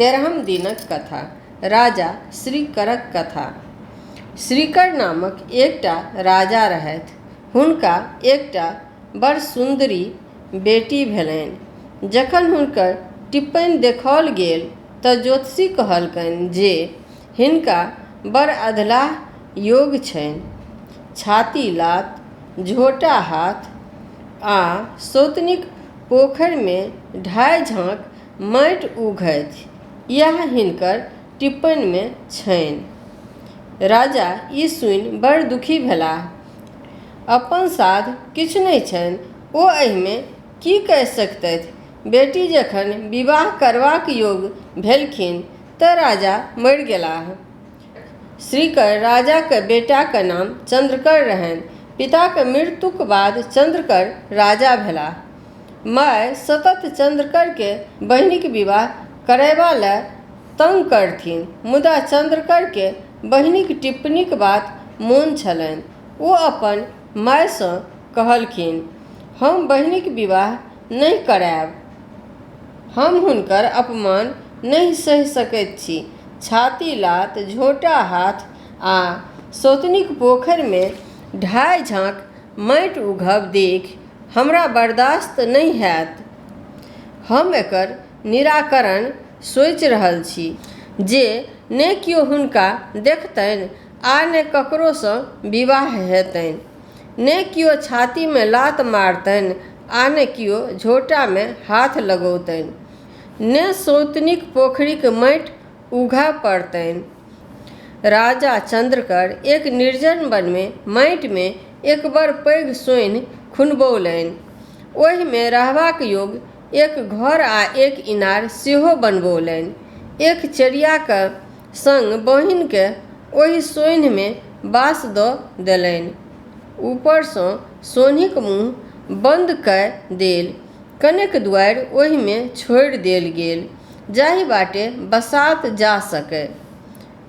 तेरहम दिनक कथा, राजा श्रीकरक कथा। श्रीकर नामक एकटा राजा रहथि। हुनका एकटा बड़ सुन्दरि बेटी भेलनि। जखन हुनकर टिप्पनि देखाओल गेल तँ ज्योतिषी कहलकनि जे हिनका बड़ अधलाह योग छनि। छाती लात, झोंटा हाथ आ सौतनिक पोखरिमे ढाइ झाँक माटि उघथि, इएह हिनकर टिप्पनिमे छनि। राजा ई सुनि बड़ दुखी भेलाह। अपन साध किछु नहि छनि, ओ एहिमे की कए सकितथि। बेटी जखन विवाह करबाक योग्य भेलखिन तँ राजा मरि गेलाह। श्रीकर राजाक बेटाक नाम चन्द्रकर रहनि। पिताक मृत्युक बाद चन्द्रकर राजा भेलाह। माय सतत चन्द्रकरकेँ बहिनिक विवाह करयबा लए तंग करथिन, मुदा चन्द्रकरकेँ बहिनिक टिप्पणिक बात मोन छलनि। ओ अपन मायसँ कहलखिन, हम बहिनिक विवाह नहि करायब। हम हुनकर अपमान नहि सहि सकैत छी। छाती लात, झोंटा हाथ आ सौतनिक पोखरिमे ढाइ झाँक माटि उघब देखि हमरा बर्दाश्त नहि होयत। हम एकर निराकरण सोचि रहल छी जे ने कियो हुनका देखतनि आ ने ककरोसँ विवाह हेतनि। ने कियो छातीमे लात मारतनि आ ने कियो झोंटामे हाथ लगौतनि। ने सौतनिक पोखरिक माटि उघय पड़तनि। राजा चन्द्रकर एक निर्जन वनमे माटिमे एक बड़ पैघ सोन्हि खुनबौलनि। ओहिमे रहबाक योग्य एक घर आ एक इनार सेहो बनबौलनि। एक चेरियाक संग बहिनकेँ ओहि सोन्हिमे बास दऽ देलनि। ऊपरसँ सोन्हिक मुँह बन्द कए देल। कनेक दुआरि ओहिमे छोड़ि देल गेल जाहि बाटे बसात जा सकय।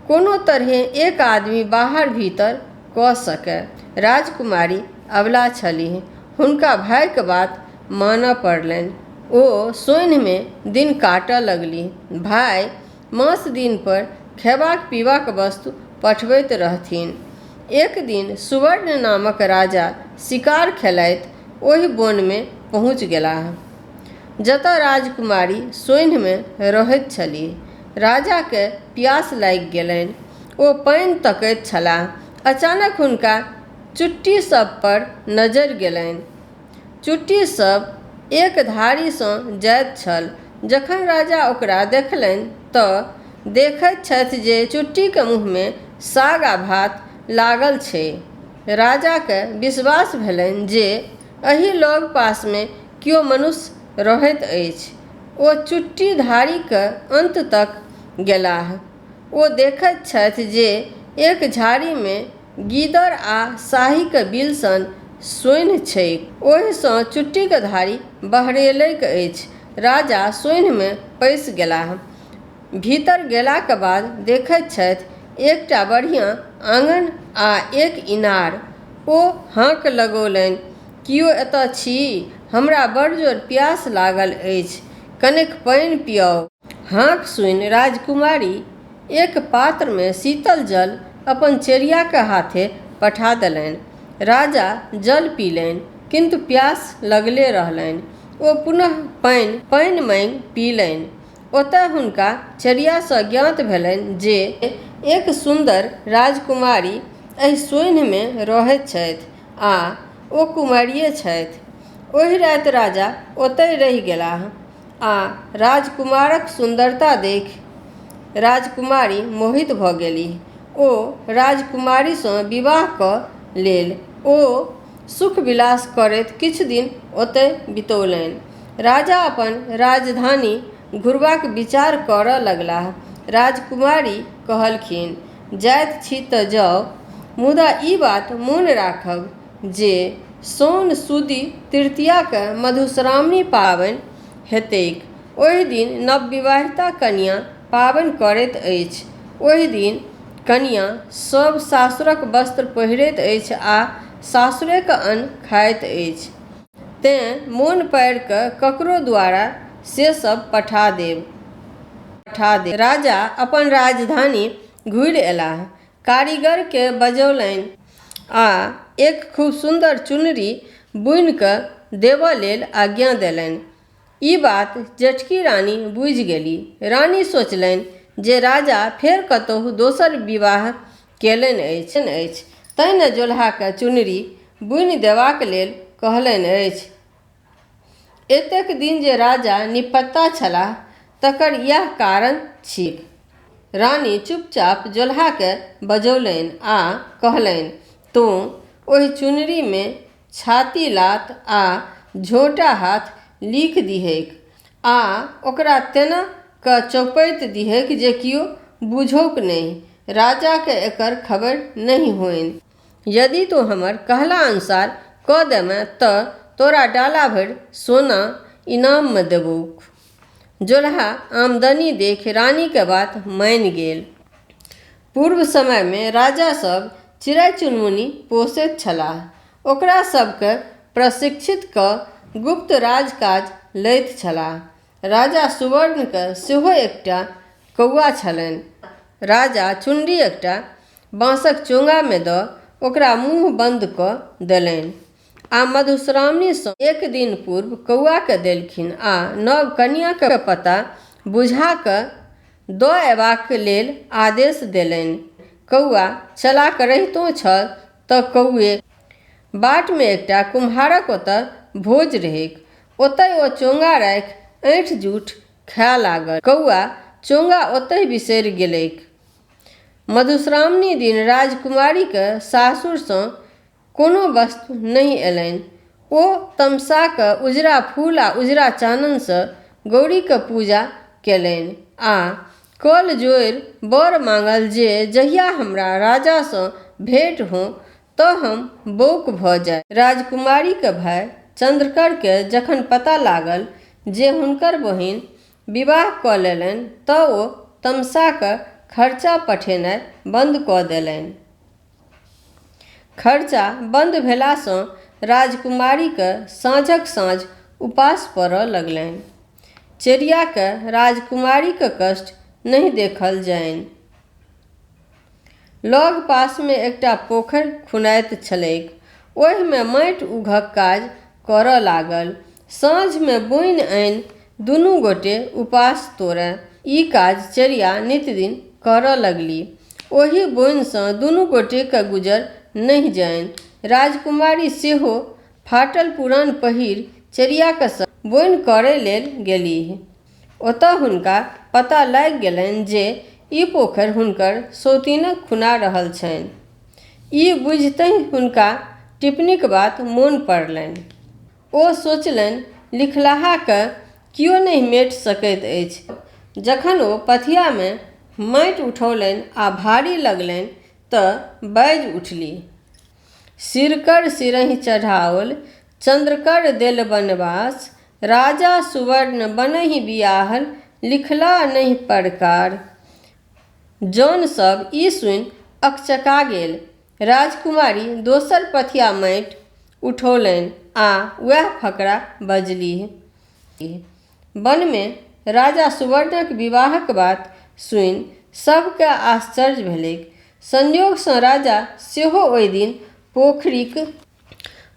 कोनो तरहेँ एक आदमी बाहर-भीतर कऽ सकय। राजकुमारी अबला छलीह। हुनका भाइक बात मानऽ पड़लनि। ओ सोन्हिमे दिन काटऽ लगलीह। भाइ मास दिन पर खयबाक-पीबाक वस्तु पठबैत रहथिन। एक दिन सुवर्ण नामक राजा शिकार खेलाइत ओहि बोनमे पहुँचि गेलाह, जतऽ राजकुमारी सोन्हिमे रहैत छलीह। राजाकेँ पियास लागि गेलनि। ओ पानि तकैत छलाह। अचानक हुनका चुट्टी सभ पर नजरि गेलनि। चुट्टी सभ एक धारीसँ जाइत छल। जखन राजा ओकरा देखलनि तँ देखैत छथि जे चुट्टीक मुँहमे साग आ भात लागल छै। राजाकेँ विश्वास भेलनि जे एहि लग-पासमे कियो मनुष्य रहैत अछि। ओ चुट्टी धारीक अन्त तक गेलाह। ओ देखैत छथि जे एक झाड़ीमे गीदड़ आ साहीक बिल सन सोन्हि छैक। ओहिसँ चुट्टीक धारी बहरेलैक अछि। राजा सोन्हिमे पैसि गेलाह। भीतर गेलाक बाद देखैत छथि एकटा बढ़िया आङन आ एक इनार। ओ हाक लगौलनि, कियो एतऽ छी? हमरा बड़ जोर पियास लागल अछि। कनेक पानि पिआउ। हाक सुनि राजकुमारी एक पात्रमे शीतल जल अपन चेरियाक हाथे पठा देलनि। राजा जल पीलनि, किन्तु प्यास लगले रहलनि। ओ पुनः पानि माङि पीलनि। ओतय हुनका चेरियासँ ज्ञात भेलनि जे एक सुन्दर राजकुमारी एहि सोन्हिमे रहैत छथि आ ओ कुमारिए छथि। ओहि राति राजा ओतहि रहि गेलाह आ राजकुमारक सुन्दरता देखि राजकुमारी मोहित भऽ गेलीह। ओ राजकुमारीसँ विवाह कऽ लेल। ओ सुख-विलास करैत किछु दिन ओतहि बितौलनि। राजा अपन राजधानी घुरबाक विचार करऽ लगलाह। राजकुमारी कहलखिन, जाइत छी तँ जाउ, मुदा ई बात मोन राखब जे सौन सुदि तृतीयाकेँ मधुश्रावणी पाबनि हेतैक। ओहि दिन नवविवाहिता कनियाँ पाबनि करैत अछि। ओहि दिन कनियाँ सभ सासुरक वस्त्र पहिरैत अछि आ सासुरेक अन्न खाइत अछि। तेँ मोन पाड़ि कऽ ककरो द्वारा से सभ पठा देब। पठा देल। राजा अपन राजधानी घुरि अयलाह। कारीगरकेँ बजौलनि आ एक खूब सुन्दर चुनरी बुनि क देबऽ लेल आज्ञा देलनि। ई बात जेठकी रानी बुझि गेलीह। रानी सोचलनि जे राजा फेर कतहु दोसर विवाह केलनि अछि तैं ने जोलहाकेँ चुनरी बुनि देबाक लेल कहलनि अछि। एतेक दिन जे राजा निपत्ता छलाह तकर इएह कारण छिऐक। रानी चुपचाप जोलहाकेँ बजौलनि आ कहलनि, "तोँ ओहि चुनरीमे छाती लात आ झोंटा हाथ लिखि दिहैक आ ओकरा तेना क चौपति दिहैक जे कियो बुझौक नहि। राजाकेँ एकर खबरि नहि होइन। यदि तोँ हमर कहला अनुसार क देमेँ तँ तोरा डाला भरि सोना इनाममे देबौक।" जोलहा आमदनी देखि रानीक बात मानि गेल। पूर्व समयमे राजा सभ चिड़ै-चुनमुनी पोसैत छलाह। ओकरा सभकेँ प्रशिक्षित क गुप्त राजकाज लैत छलाह। राजा सुवर्णकेँ सेहो एकटा कौआ छलनि। राजा चुनरी एकटा बाँसक चोंगामे द ओकरा मुँह बन्द क देलनि आ मधुश्रावणीसँ एक दिन पूर्व कौआकेँ देलखिन आ नव कनियाँक पता बुझा क द अयबाक लेल आदेश देलनि। कौआ चलाक रहितो छल तँ कौए। बाटमे एकटा कुम्हारक ओतय भोज रहैक। ओतहि ओ चोंगा राखि ऐंठ-जूठ खाय लागल। कौआ चोंगा ओतहि बिसरि गेलैक। मधुश्रावणी दिन राजकुमारीक सासुरसँ कोनो वस्तु नहि अयलनि। ओ तमसा क उजरा फूल आ उजरा चाननसँ गौरीक पूजा कयलनि आ कऽल जोड़ि वर माङल जे जहिया हमरा राजासँ भेट हो तँ हम बौक भ जाइ। राजकुमारीक भाइ चन्द्रकरकेँ जखन पता लागल जे हुनकर बहिन विवाह क लेलनि तँ ओ तमसा क खर्चा पठेनाइ बन्द क देलनि। खर्चा बन्द भेलासँ राजकुमारीकेँ साँझक साँझ उपास पड़य लगलनि। चेरियाकेँ राजकुमारीक कष्ट नहि देखल जाइनि। लगपासमे एकटा पोखरि खुनाइत छलैक। ओहिमे माटि उघक काज करय लागल। साँझमे बोनि आनि दुनू गोटे उपास तोड़य। ई काज चेरिया नित दिन करय लगलीह। ओहि बोनिसँ दुनू गोटेक गुजर नहि जाइन। राजकुमारी सेहो फाटल-पुरान पहिरि चेरियाक संग बोनि करय लेल गेलीह। ओतय हुनका पता लागि गेलनि जे ई पोखरि हुनकर सौतिनक खुना रहल छनि। ई बुझितहि हुनका टिपनिक बात मोन पड़लनि। ओ सोचलनि, लिखलाहाकेँ कियो नहि मेटि सकैत अछि। जखन ओ पथियामे माटि उठौलनि आ भारी लगलनि तँ बाजि उठलीह। सिरकर सिरहिँ चढ़ाओल चन्द्रकर देल बनबास। राजा सुबर्ण बनहि बिआहल लिखला नहि परकार। जन सभ ई सुनि अकचका गेल। राजकुमारी दोसर पथिया माटि उठौलनि आ वैह फकरा बजलीह। वनमे राजा सुवर्णक विवाहक बात सुनि सभकेँ आश्चर्य भेलैक। संयोगसँ राजा सेहो ओहि दिन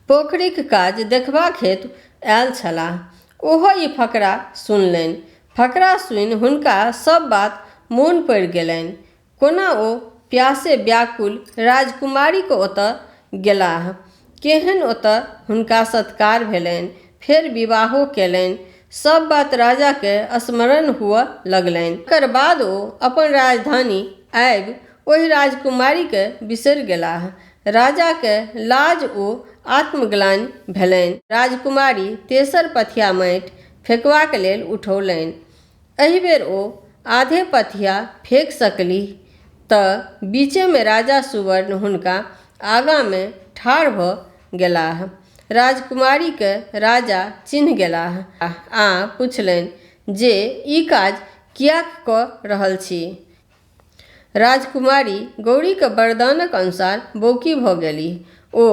पोखरिक काज देखबाक हेतु आयल छलाह। ओहो ई फकरा सुनलनि। फकरा सुनि हुनका सभ बात मोन पड़ि गेलनि। कोना ओ प्यासे व्याकुल राजकुमारीक ओतय गेलाह। केहन ओतय हुनका सत्कार भेलनि। फेर विवाहो केलनि। सभ बात राजाकेँ स्मरण हुअ लगलनि। तकर बाद ओ अपन राजधानी आबि ओहि राजकुमारीकेँ बिसरि गेलाह। राजाकेँ लाज ओ आत्मग्लानि भेलनि। राजकुमारी तेसर पथिया माटि फेकबाक लेल उठौलनि। एहि बेर ओ आधे पथिया फेकि सकलीह तँ बीचेमे राजा सुवर्ण हुनका आगाँमे ठाढ़ भ गेलाह। राजकुमारीकेँ राजा चिन्हि गेलाह आ पुछलनि जे ई काज किएक क रहल छी? राजकुमारी गौरीक वरदानक अनुसार बौकी भ गेलीह। ओ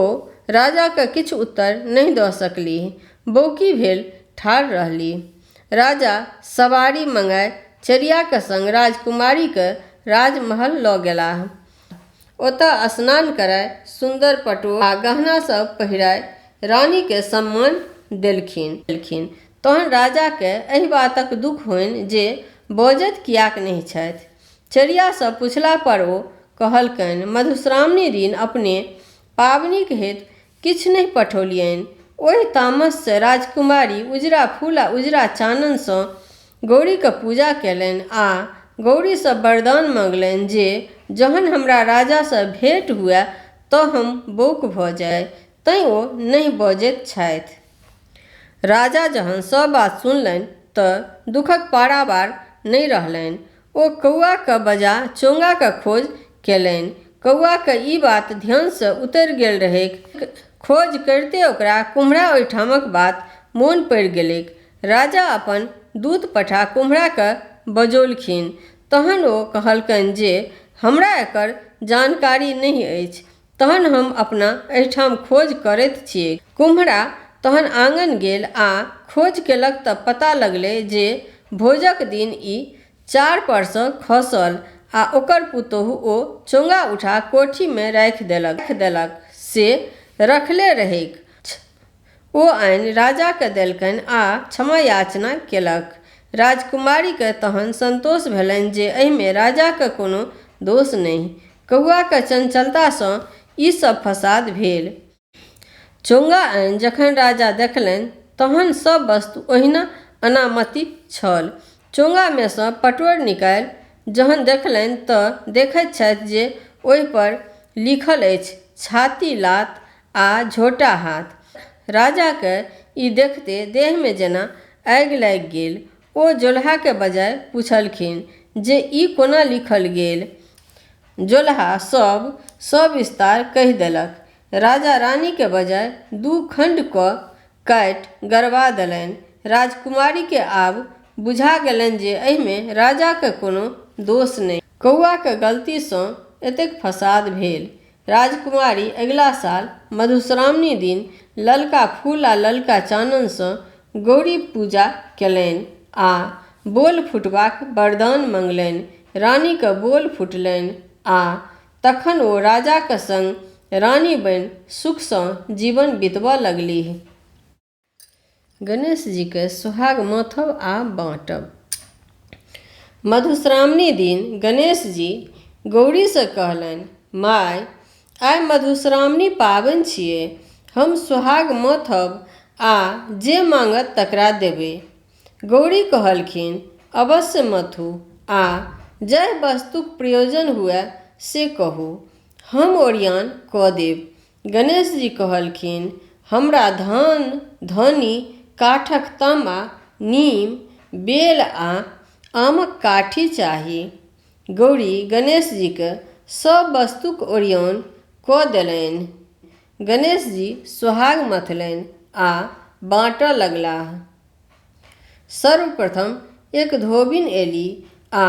राजाकेँ किछु उत्तर नहि द सकलीह। बौकी भेल ठाढ़ रहलीह। राजा सवारी मङाय चेरियाक संग राजकुमारीकेँ राजमहल लऽ गेलाह। ओतऽ स्नान कराय सुन्दर पटोर आ गहना सभ पहिराय रानीकेँ सम्मान देलखिन। तहन राजाकेँ एहि बातक दुख होइन जे बजैत किएक नहि छथि। चेरियासँ पुछला पर ओ कहलकनि, "मधुश्रावणी दिन अपने पाबनिक हेतु किछु नहि पठौलियनि। ओहि तामससँ राजकुमारी उजरा फूल आ उजरा चाननसँ गौरीक पूजा कयलनि आ गौरीसँ वरदान मँगलनि जे जहन हमरा राजासँ भेंट हुअय तँ हम बौक भऽ जाइ। तैं ओ नहि बजैत छथि।" राजा जहन सभ बात सुनलनि तँ दुखक पारावार नहि रहलनि। ओ कौआकेँ बजा चोंगाक खोज कयलनि। कौआकेँ ई बात ध्यानसँ उतरि गेल रहैक। खोज करिते ओकरा कुम्हरा ओहिठामक बात मोन पड़ि गेलैक। राजा अपन दूत पठा कुम्हराकेँ बजौलखिन। तहन ओ कहलकनि जे हमरा एकर जानकारी नहि अछि, तहन हम अपना एहिठाम खोज करैत छिऐक। कुम्हरा तहन आँगन गेल आ खोज केलक तँ पता लगलै जे भोजक दिन ई चार परसँ खसल आ ओकर पुतोहु ओ चोंगा उठा कोठीमे राखि देलक से रखले रहैक। ओ आनि राजाकेँ देलकनि आ क्षमायाचना केलक। राजकुमारीकेँ तहन संतोष भेलनि जे एहिमे राजाक कोनो दोष नहि, कौआक चंचलतासँ ई सभ फसाद भेल। चोंगा आनि जखन राजा देखलनि तहन सभ वस्तु ओहिना अनामति छल। चोंगामेसँ पटोर निकालि जहन देखलनि तँ देखैत छथि जे ओहिपर लिखल अछि छाती लात आ झोंटा हाथ। राजाकेँ ई देखिते देहमे जेना आगि लागि गेल। ओ जोलहाकेँ बजाय पुछलखिन जे ई कोना लिखल गेल। जोलहा सभ सविस्तार कहि देलक। राजा रानीकेँ बजाय दू खण्ड कऽ काटि गड़बा देलनि। राजकुमारीकेँ आब बुझा गेलनि जे एहिमे राजाक कोनो दोष नहि, कौआक गलतीसँ एतेक फसाद भेल। राजकुमारी अगिला साल मधुश्रावणी दिन ललका फूल आ ललका चाननसँ गौरीक पूजा कयलनि आ बोल फुटबाक वरदान मँगलनि। रानीक बोल फुटलनि आ तखन ओ राजाक संग रानी बनि सुखसँ जीवन बितबय लगलीह। गणेशजीक सोहाग मथब आ बाँटब। मधुश्रावणी दिन गणेशजी गौरीसँ कहलनि, "माय, आइ मधुश्रावणी पाबनि छियै। हम सोहाग मथब आ जे माँगत तकरा देबै।" गौरी कहलखिन, "अवश्य मथू आ जाहि वस्तुक प्रयोजन हुअय से कहू, हम ओरिआन कऽ देब।" गणेशजी कहलखिन, "हमरा धान, धनी, काठक तामा, नीम, बेल आ आमक काठी चाही।" गौरी गणेशजीक सभ वस्तुक ओरिआन कऽ देलनि। गणेशजी सोहाग मथलनि आ बाँटय लगलाह। सर्वप्रथम एक धोबिन एली आ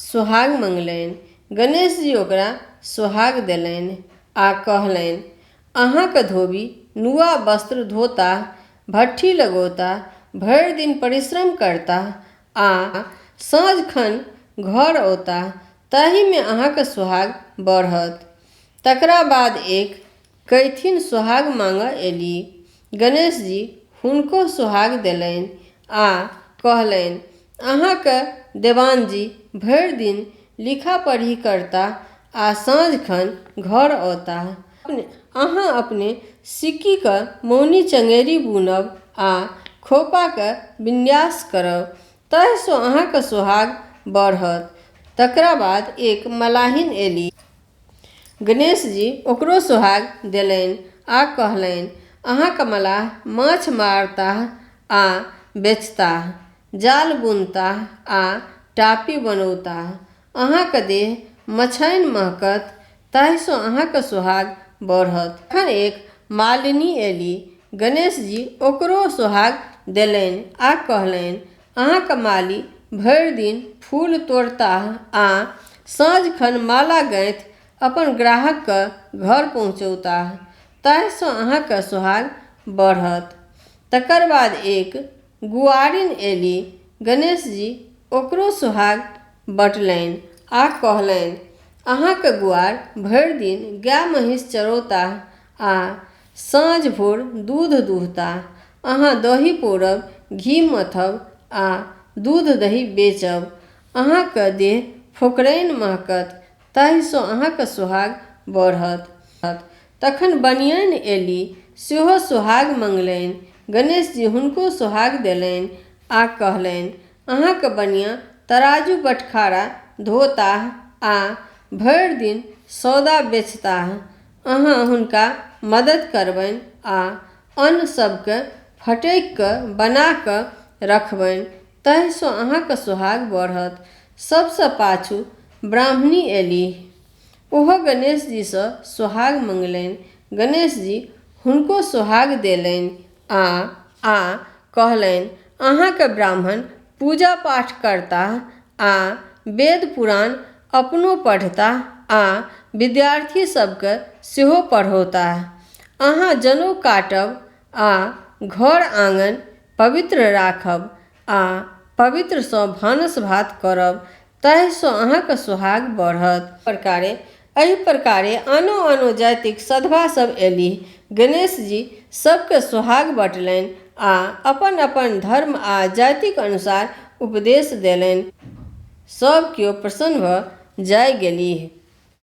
सोहाग मँगलनि। गणेशजी ओकरा सोहाग देलनि आ कहलनि, "अहाँक धोबी नुआ-वस्त्र धोताह, भट्ठी लगौताह, भरि दिन परिश्रम करताह आ साँझखन घर अओताह, ताहीमे अहाँक सोहाग बढ़त।" तकरा बाद एक कैथिन सोहाग माँगय एली। गणेशजी हुनको सोहाग देलनि आ कहलनि, "अहाँक देवानजी भरि दिन लिखा-पढ़ी करताह आ साँझखन घर अओताह। अहाँ अपने सिक्कीक मौनी-चङेरी बुनब आ खोपाक विन्यास करब, ताहिसँ अहाँक सोहाग बढ़त।" तकरा बाद एक मलाहिन एली। गणेशजी ओकरो सोहाग देलनि आ कहलनि, "अहाँक मलाह माछ मारताह आ बेचताह, जाल बुनताह आ टापी बनौताह। अहाँक देह मछाइन महकत, ताहिसँ अहाँक सोहाग बढ़त।" तखन एक मालिनि एली। गणेशजी ओकरो सोहाग देलनि आ कहलनि, "अहाँक माली भरि दिन फूल तोड़ताह आ साँझखन माला गाँथि अपन ग्राहकक घर पहुँचौताह, ताहिसँ अहाँक सोहाग बढ़त।" तकर बाद एक गुआरिन एली। गणेशजी ओकरो सोहाग बँटलनि आ कहलनि, अहाँक गुआर भरि दिन गाय-महींस चरौताह आ साँझ-भोर दूध दुहताह। अहाँ दही पौरब, घी मथब आ दूध-दही बेचब। अहाँक देह फोकरैन महकत, ताहिसँ अहाँक सोहाग बढ़त। तखन बनिआइन अयलीह, सेहो सोहाग मँगलनि। गणेशजी हुनको सोहाग देलनि आ कहलनि, अहाँक बनियाँ तराजू-बटखारा धोताह आ भरि दिन सौदा बेचताह। अहाँ हुनका मदति करबनि आ अन्न सभकेँ फटकि क बना क रखबनि, ताहिसँ अहाँक सोहाग बढ़त। सभसँ पाछू ब्राह्मणी अयलीह। ओहो गणेशजीसँ सोहाग मँगलनि। गणेशजी हुनको सोहाग देलनि आ कहलनि, अहाँक ब्राह्मण पूजा-पाठ करताह आ वेद-पुराण अपनो पढ़ताह आ विद्यार्थी सभकेँ सेहो पढ़ौताह। अहाँ जनउ काटब आ घर-आँगन पवित्र राखब आ पवित्रसँ भानस-भात करब, ताहिसँ अहाँक सोहाग बढ़त। एहि प्रकारेँ आनो-आनो जातिक सधवा सभ अयलीह। गणेशजी सभकेँ सोहाग बँटलनि आ अपन-अपन धर्म आ जातिक अनुसार उपदेश देलनि। सभ केओ प्रसन्न भ' जाइ गेलीह।